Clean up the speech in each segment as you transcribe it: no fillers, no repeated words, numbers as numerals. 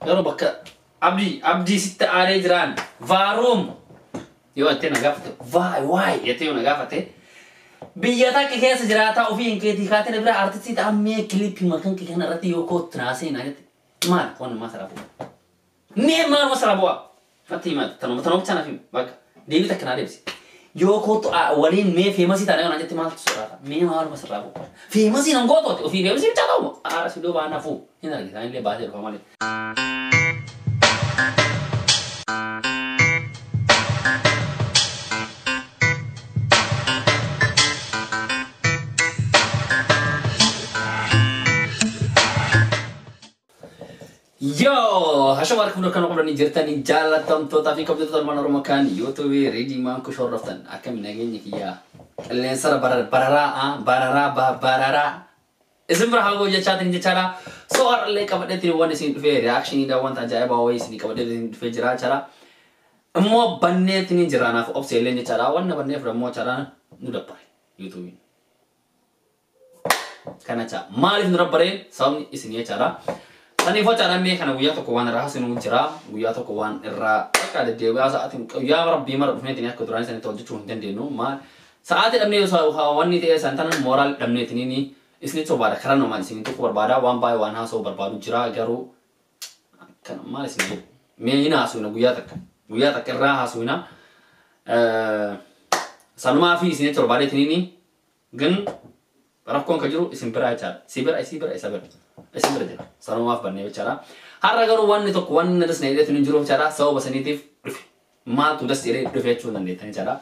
Garuu bakka abdii sitti aaree jiraan vaaruum yoo jettee na gaafate vaay waay jettee yoo na gaafate biyya takka keessa jiraataa ofii hin keetii kaatee na bira artistii ta'an mee kilippii makan kee kana irratti yoo kootu naasee naa jette maal waan maal sara bu'a. Mee maal sara bu'a. Natti hima tanuma tanuma bichaa naaf hima bakka deebii takka naa deebisi. Yoo kootu waliin mee feemasii taane yoo naa jette maaltu sirraata mee maaluma sirraa bu'a. Feemasii nan gootooti ofii feemasii bichaa ta'u aara si duuba naafuu hin argita illee baasee dhufa malee. Yo, hashama harka kan qabdanii jirtanii jaallatamtootaa fi kabajattoota ilmaan Oromoo kan yuutuubii Riidimaan Kush hordoftan akkami nageenya kiyyaa qilleensarra bararaa bararaa isin bira haa jechaatiin jechaadha. So har'allee qabadheetiin waan isin dhufee reaakshiniidha wanta ajaa'ibaa wayii isin qabadheetiin dhufee jira jechaadha. Immoo banneetiin jira naaf obseelleen jechaadha. Wanna banneef immoo jechaadha nu dabbare yuutuubiin. Kana jecha maaliif nu dabbareen sababni isin jechaadha. Saniif jechaadha mee kana guyyaa tokko waan irraa haasinu jira guyyaa tokko waan irraa akka deddeebi'aa sa'aatiin guyyaa rabbii mara dhufneetiin akka duraan isanitti hojjechuu hin dandeenyu maal sa'aatii dhabnee wanni ta'e san tanan mooraal dhabneetiin isinitti barbaada karaa namaan isin tokko barbaada waan baay'ee waan haasa'u barbaadu jira garuu akkana maal isin jedhu mee hin haasofna guyyaa takka irraa haasofna sanumaa fi isinitti barbaadeetiin gin rakkoon kan jiru isin bira jechaadha si bira isii bira isa bira. Isin bira jira. Sanumaaf bannee jechaadha. Har'a garuu wanni tokko wanni das na jedheetu hin jiru jechaadha. Sababa saniitiif dhufe. Maaltu das jedhee dhufe jechuu dandeettan jechaadha.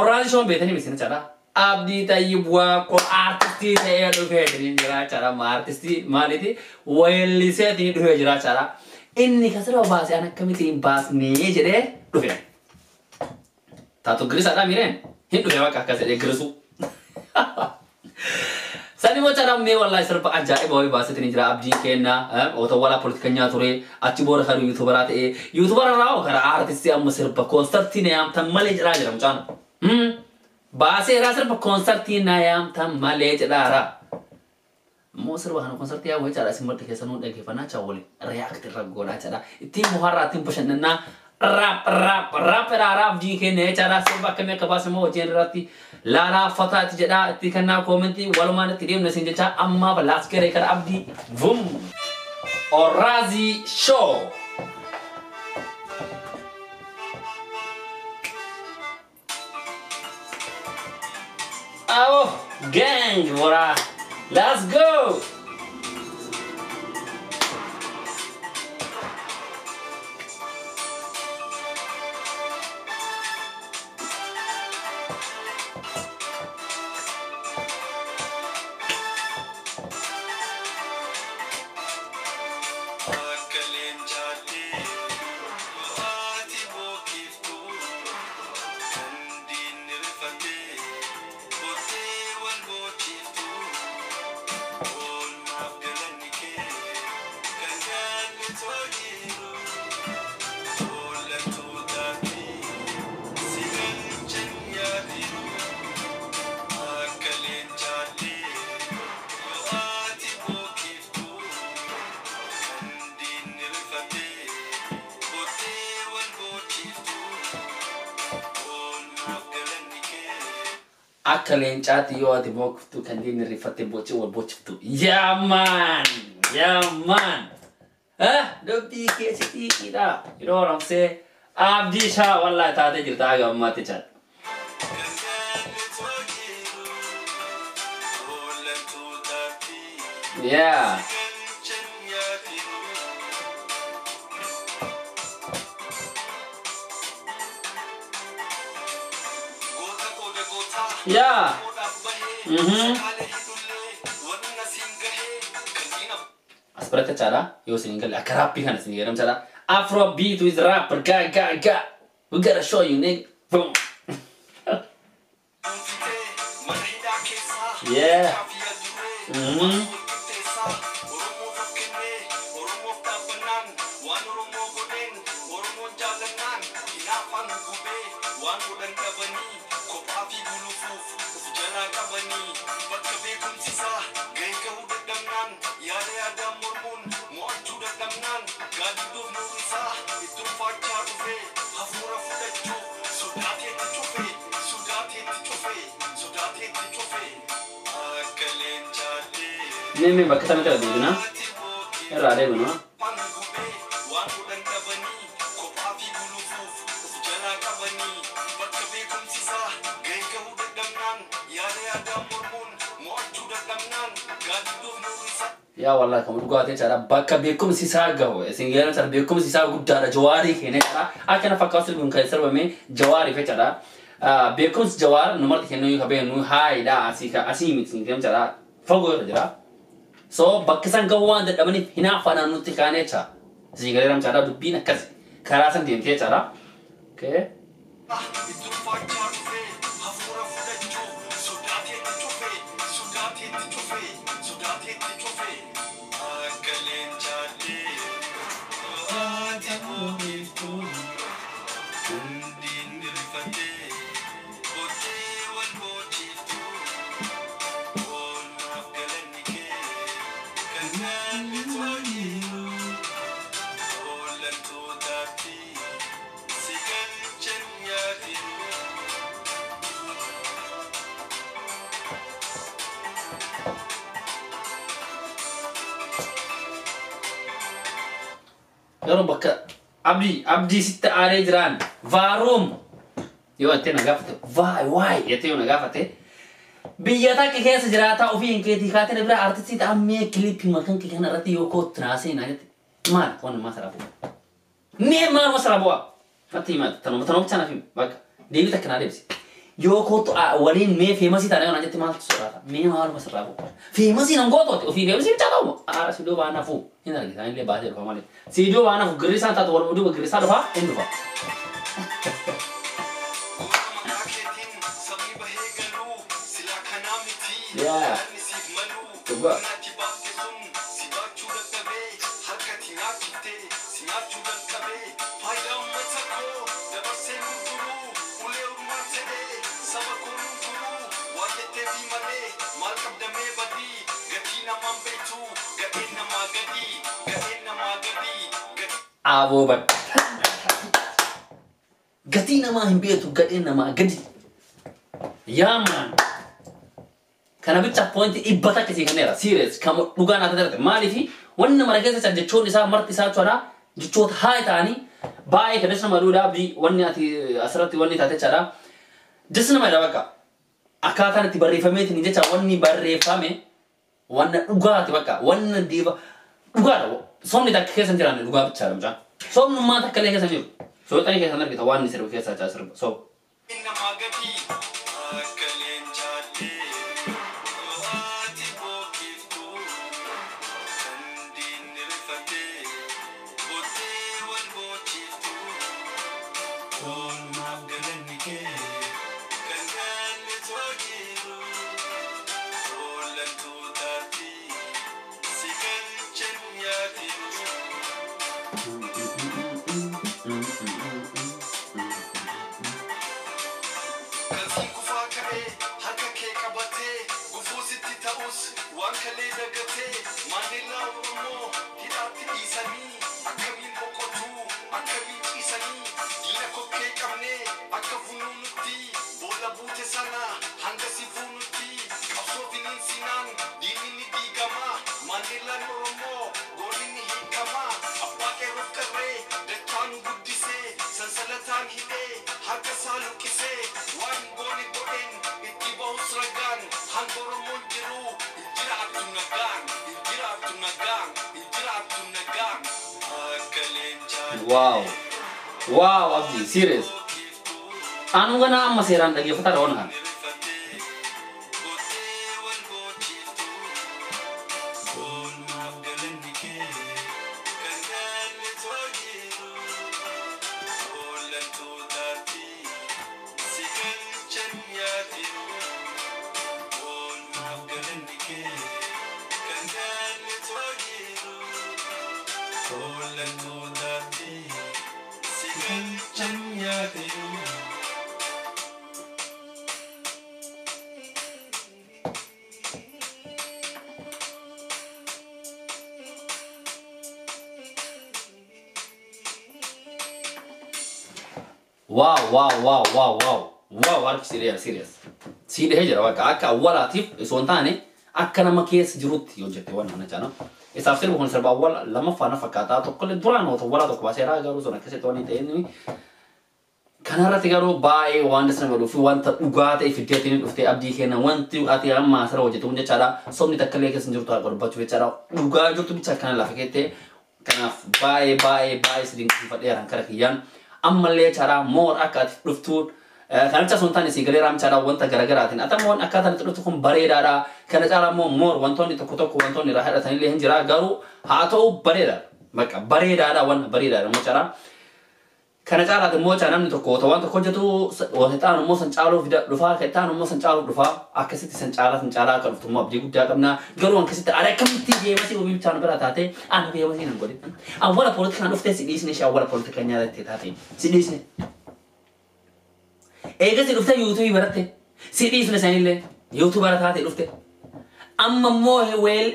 Orraazii shoon beetanii miti jechaadha. Abdii Tayyib Waaqoo artistii ta'ee dhufee jira jechaadha. Artistii maaliiti? Weelliseetiin dhufee jira jechaadha. Inni kan sirba baasee an akkamitti hin baasnee jedhee dhufe. Taatu girisaadha miireen? Hin dhufe bakka akkas jedhee girisuu. Sani mocha mee wallahi sirba ajaa'iba wayii baaseetiin jira abdiin kenna otoo walaa poolitikanyaa ture achi booda kan yuutuubaraa ta'e yuutuubara irraa karaa aartistii amma sirba koonsartii na yaamtan malee jedhaa jira mucaan. Baaseeraa sirba koonsartii na yaamtan malee jedhaara. Immoo sirba kana koonsartii yaa wayii jedha isin madda keessa nuun dhaggeeffannaa chaa waliin react irra goonaa jedha ittiin bohaarraa ittiin bashannanaa rap rap rap irraa abdiin kenna jechaadha sirba akkamii akka baase immoo hojiin irratti laalaa fataati jedha itti kennaa koomentii walumaan itti deemna isin jecha ammaa balaas garee kana abdii vum Oraazii Show. Oh, gang, bora. Let's go. Akka leencaatti yoo ati bookftu kan diinni rifattee boocee wal boociftu. Yaa maan! Yaa maan! Dubbii keessi xiiqiidha. Yeroo ramsee abdii isaa wallaahi taatee jirta haga ammaatti jechaadha. Yeah. Yeah. As biratti jechaadha yoo isin hin galle akka raappii kana isin jedhamu jechaadha. Afro beat with rapper ga ga ga. We gotta show you nigga. Boom. Yeah. Gaadidduuf nuur isaa itti ulfaachaa dhufe, hafuura fudhachuuf sodaateetti cufe, sodaateetti cufe, sodaateetti cufe. Akka leencaallee Mee mee bakka sanatti irra deebina. ati bookee Irraa deebinu. waan gubee waan godhan dhabanii kophaa fi gulufuuf of jalaa qabanii bakka beekumsi isaa gahee gahuu dadhabnaan yaada yaadaan mormuun mo'achuu dadhabnaan gaadidduuf nuur isaa. Yaa wallahi kan dhugaatee jechaadha. Bakka beekumsi isaa gahu. Isin yeroo jechaadha beekumsi isaa guddaadha. Jawaarii keenya jechaadha. Akkana fakkaatu sirbuun kan sirbame jawaariif jechaadha. Beekumsi jawaar numarti kennuu yoo beeknu haayidha asii asii miti isin jechaadha. Fagoo irra jira. So bakka isaan gahu waan dadhabaniif hinaafaadhaan nutti kaane jecha. Isin galee jechaadha dubbiin akkasi. Karaa san deemtee jechaadha. Okay. Itti ulfaachaa dhufe, hafuura fudhachuuf sodaateetti cufe, sodaateetti cufe, sodaateetti cufe. Akka leencaallee ati bookiftuu hundiin rifatee booddee wal boochiftuu oolmaaf galanni kee kan naalli toliiru oolantootaatti si galchan yaadiru. Garuu bakka abdii abdii sitti aaree jiraan vaaruum yoo jettee na gaafate vaay waay jettee yoo na gaafate biyya takka keessa jiraataa ofii hin keetii kaatee na bira artistii ta'an mee kilippii makan kee kana irratti yoo kootu naasee naa jette maal waan maal sara bu'a mee maal sara bu'a natti hima tanuma tanuma bicha naaf hima bakka deebii takka naa deebisi yoo kootu waliin mee feemasii taane yoo naa jette maaltu soraata mee maaluma sirraa bu'a feemasii nan gootooti ofii feemasii bichaa ta'u aara si duuba nafu hin argita illee baatee dhufa malee si duuba nafu girrisaan taatu waluma duuba girrisaa dhufa hin dhufa. Goota maqaa keetiin sabni bahee galuu silaa kanaa miti Yaa. galanni siif maluu Dhugaa. Humnaatti baatte sun si baachuu dadhabee harkatti nyaachifte si nyaachuu jalqabee faayidaa uummata koo dabarsee gurguruu ulee ormaa ta'ee saba koo gurguruu waan jetteefi malee maal qabdamee badii gatii namaan beektu gadheen namaa gadii gadheen namaa gadii gatii. Aboo bakka. Gatii namaa hin beektu gadheen namaa gadi. Yaa maan. Kana bicha pointi dhibba takka sii kenneera. Serious kan dhugaa naa taate maaliifi wanni mara keessa jira jechoonni isaa marti isaa jechuudha jechoota haa ta'anii baay'ee kan nama duudhaa abdii wanni ati asirratti wanni taate jechaadha. Jas nama jedha bakka akkaataan itti barreeffameetiin jecha wanni barreeffame wanna dhugaati bakka wanna diiba dhugaadha. Somni takka keessa hin jiraanne dhugaa bichaadha mucaan. Somnummaa takka illee keessa hin jiru. Sooxanii keessa hin argita waan inni sirbu keessa jira sirba. So Namaa gadi akka leencaallee ati bookiftuu kan diinni rifatee booddee wal boochiftuu oolmaaf galanni kee kan galli toojiru oolantootaatti si galchan yaadiru. Kalsiin kufaa ka'ee harka kee qabatee gufuu sitti ta'us waan kalee dagatee Maandeellaa Oromoo hidhaatti dhiisanii akkamiin boqotuu akkamiin ciisanii diina kokkee qabnee akka funuunutti boolla buute sana hanga si fuunutti qabsoo finiinsinaan diinni ni diigama Maandeellaan Oromoo goonni ni hiikama abbaa qeerroof qarree dachaa nu guddisee sansalataan hidhee harka isaa luqqisee waan goone godheen itti bahus ragaan hanga Oromoon jiru hin jiraattu nagaan hin jiraattu nagaan hin jiraattu nagaan akka leencaa wow. Wow abdii serious. Anu gana amma seeraan dhaggeeffataa dha waan kana. rifatee booddee wal boochiftuu oolmaaf galanni kee kan galli toojiru oolantootaatti si galchan yaadiru oolmaaf galanni kee kan galli toojiru oolantootaatti si galchan yaadiru. Wow, wow, wow, wow, wow, wow, harki serious, serious. Si dhahee jira bakka akka awwaalaatiif osoo hin taane akka nama keessa jirutti hojjette waan kana jechaadha. Isaaf sirbi kun sirba awwaala lammaffaa na fakkaataa tokkollee duraan awwaala tokko baaseera garuu sun akkasitti waan hin ta'in. Kanarratti garuu baay'ee waan dasna godhuu fi wanta dhugaa ta'e fiddeetiin dhuftee Abdii kenna wanti ati amma asirra hojjetu kun jechaadha. Sobni takka illee keessa hin jirtu haa dubbachuu jechaadha. Dhugaa jirtu bicha akkana lafa keettee kanaaf baay'ee baay'ee baay'ee si dinqisiifadheera kara kiyyaan. Ammallee jechaadha more akka ati dhuftuun kanicha sun taane si galee raamchaadha wanta garaagaraatiin. Ati ammoo akkaataan itti dhuftu kun bareedaadha. Kana caalaa immoo more wantoonni tokko tokko wantoonni irraa hidhatanillee hin jira garuu haa ta'u bareeda. Bakka bareedaadha waan bareedaadha immoo jechaadha. Kana caalaati immoo namni tokko otoo waan tokko hojjetu wanta ta'an immoo san caaluuf dhufaa kan ta'an immoo san caaluuf dhufaa akkasitti san caalaa san caalaa akka dhuftu immoo abdii guddaa qabna. Garuu akkasitti ani akkamitti deemasii ofii bichaan bira taate ani deemasii nan godhe. Awwala poolitikaan dhuftee si dhiisne ishee awwala poolitikaa nyaatattee taate si dhiisne. Eegasi dhuftee yuutuubii baratte si dhiisne sanillee yuutuubara taate dhufte. Amma immoo weel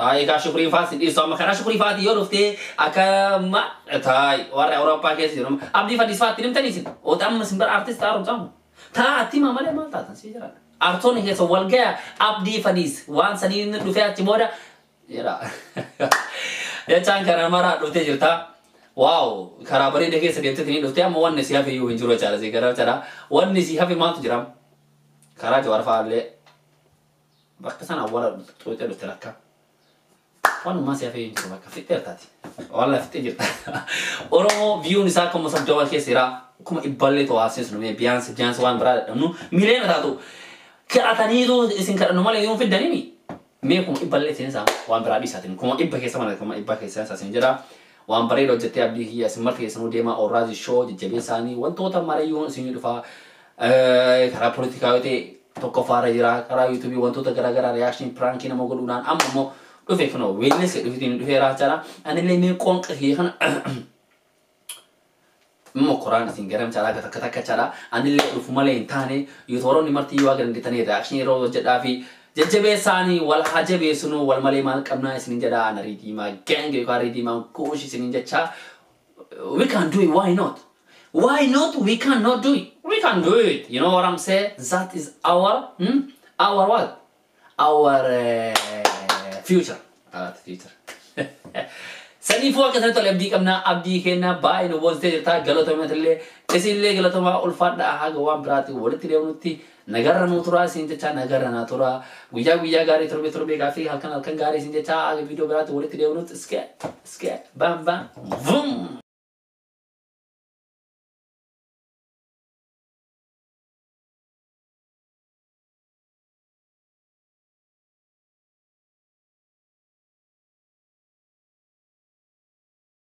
Taa'ee kaa shukurii fa'aa si dhiisu amma karaa shukurii fa'aati yoo dhuftee akka ma taa'ee warra Awurooppaa keessa jiru Abdii Fadis fa'aatti nimtanii isin oota amma isin bara artist ta'aa rumsaamu taa'atti maa malee maal taatan si jira artoonni keessa wal gaya Abdii Fadis waan sanii inni dhufee achi booda jedha jechaan kana maraa dhuftee jirta. Waaw, karaa bareeda keessa deemtee ni dhuftee amma wanni si hafe iyyuu hin jiru jechaadha si gara jechaadha wanni si hafe maaltu jira karaa Jawaar fa'aa illee bakka sana awwaala xuuxee dhufte rakka. Waanuma si hafee hin jiru bakka fixee taati. Walla fixee jirta. Oromoo viyuun isaa akkuma 30 keessa jira. 100,000 ta'u haasee sun biyaansi biyaansi waan biraa jedhamnu miliyoona taatu. Kadhataniitu isin kadhannu malee yoo fiddaniini. Mee 100,000 seensaa waan biraa dhiisaatiin 100,000 keessa mana 100,000 keessa isaa isin jedha. Waan bareeda hojjettee Abdii kiyya isin marti keessanuu deemaa Orraazii shoo jajjabeessaanii wantoota marayyuu isin dhufaa. Karaa poolitikaa yoo ta'e tokkoffaarra jira. Karaa yuutuubii wantoota garaagaraa reakshinii piraankii nama godhuudhaan amma immoo dhufe kunoo weellis dhufeetiin dhufeera jechaadha. Anillee mee qoonqa kiyya kana immoo koraan isin garam caalaa akka takka takka jechaadha. Anillee dhufu malee hin taane yuutuubaroonni marti yoo akka dandeettanii reakshinii yeroo hojjedhaa fi jajjabeessaanii wal haa jabeessinu wal malee maal qabnaa isinin jedha. Ana Riidiimaa gang yookaan Riidiimaa kuush isinin jecha. We can do it, why not? Why not? We cannot do it. We can do it. You know what I'm saying? That is our what? Our future. Our future. Saniifuu akka sanatti tole abdii qabna abdii kenna baay'ee nu boonsitee jirta galatoomaatillee isinillee galatoomaa ulfaadhaa haga waan biraatti walitti deemnutti nagarra nuu turaa isin jecha nagarra naa turaa guyyaa guyyaa gaarii torbee torbee gaaffii halkan halkan gaarii isin jecha haga viidiyoo biraatti walitti deemnutti iskee iskee bam bam vum.